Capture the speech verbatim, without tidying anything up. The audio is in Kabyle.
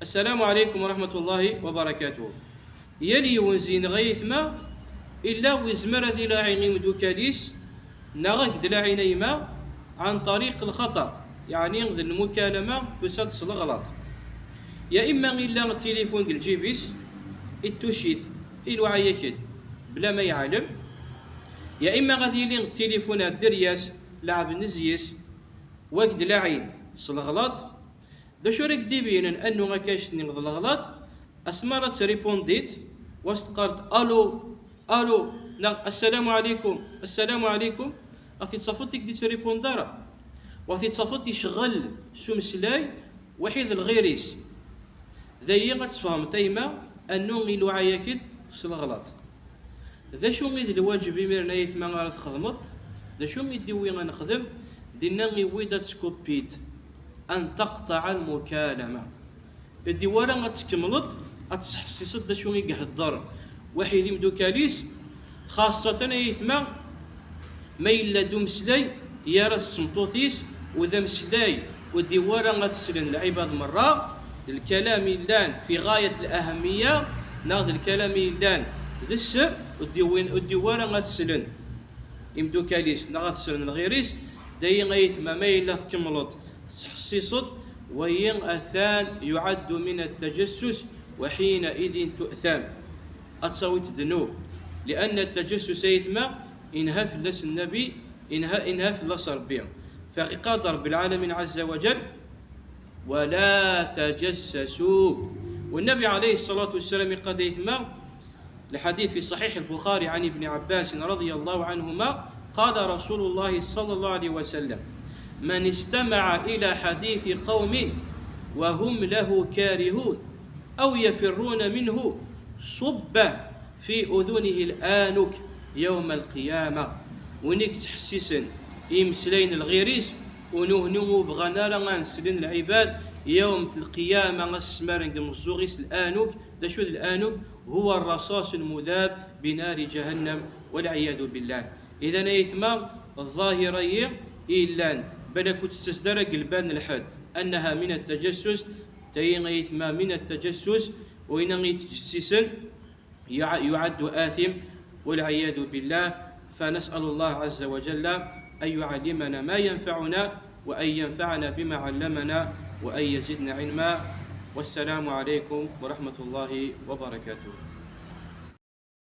السلام عليكم ورحمة الله وبركاته. Yal yiwen zi-neɣ ay aytma illa wi izmer ad ilaɛi imdukal-is neɣ ad k-d-laɛin a yemma ɛan ṭariq lxaṭa, yeɛni d lmukalama tusa-d s leɣlaṭ. Ya imma illa tilifun deg lǧib-is, ittuc-it, iluɛa-yak-d bla ma yeɛlem. Ya imma ad yili tilifun ar dderya-s, leɛben zzey-s, wa k-d-laɛin s leɣlaṭ. D acu ara k-d-ibinen annu akka annect-nni d leɣlaṭ? Asmi ara ttripundit, wa s-teqqareḍ alo, alo, neɣ assalamu ɛlikum, assalamu ɛlikum, ad t-id-tafeḍ i k-d-ittripund ara, wa t-id-tafeḍ icɣel s umeslay waḥid lɣir-is. Dayi ad tfehmeḍ a yemma annu iluɛa-yak-d s leɣlaṭ. D acu i d lwaǧeb imiren ay aytma ara txedmeḍ? D acu i d-iwwi ad nexdem? Dinna iwwi-d ad tkupiḍ, an taqṭaɛ lmukalama. D-iwwi ara ad tkemmleḍ ad tesḥessiseḍ d acu i ihedder waḥid imdukal-is, xaṣṣatan ay aytma ma yella-d umeslay gar-as d tmeṭṭut-is, u d ameslay ur d-iwwi ara ad t-slen lɛibad merra, d lkalam yellan fi ɣayat lahamiya, neɣ d lkalam yellan d sser, ur d-iwwi, ur d-iwwi ara ad t-slen imdukal-is neɣ ad t-slen lɣir-is. Dayi ay aytma ma yella tkemmleḍ tettḥessiseḍ, wayi atan yuɛaddu min at-tajassus, wa ḥina idin tu'tam, ad tawiḍ ddnub. Lianna at-tajassus ay aytma inha fell-as Nnabi, inha, inha fell-as Rebbi. Fa iqqar-d Rebbi lɛalamin ɛazza wa jall, ولا تجسسوا. والنبي عليه الصلاة والسلام يقول دايما، الحديث في صحيح البخاري عن ابن عباس رضي الله عنهما، قال رسول الله صلى الله عليه وسلم: من استمع إلى حديث قوم وهم له كارهون أو يفرون منه صب في أذنه الآنك يوم القيامة. Win i yettḥessisen i imeslayen n lɣir-is, u nuhni ur bɣan ara ad neslen lɛibad, yawm lqiyama ad s-smaren deg umeẓẓuɣ-is l-anuk. D acu d l-anuk? هو الرصاص المذاب بنار جهنم والعياذ بالله. Idan ay aytma, ḍḍahira-yi i yellan balak ur tettas ara deg lbal n lḥed أنها من التجسس, tayi ay aytma من التجسس, u win i yettjessisen يع-، يعد آثم والعياذ بالله. فنسأل الله عز وجل أن يعلمنا ما ينفعنا، وأن ينفعنا بما علمنا، وأن يزيدنا علما. والسلام عليكم ورحمة الله وبركاته.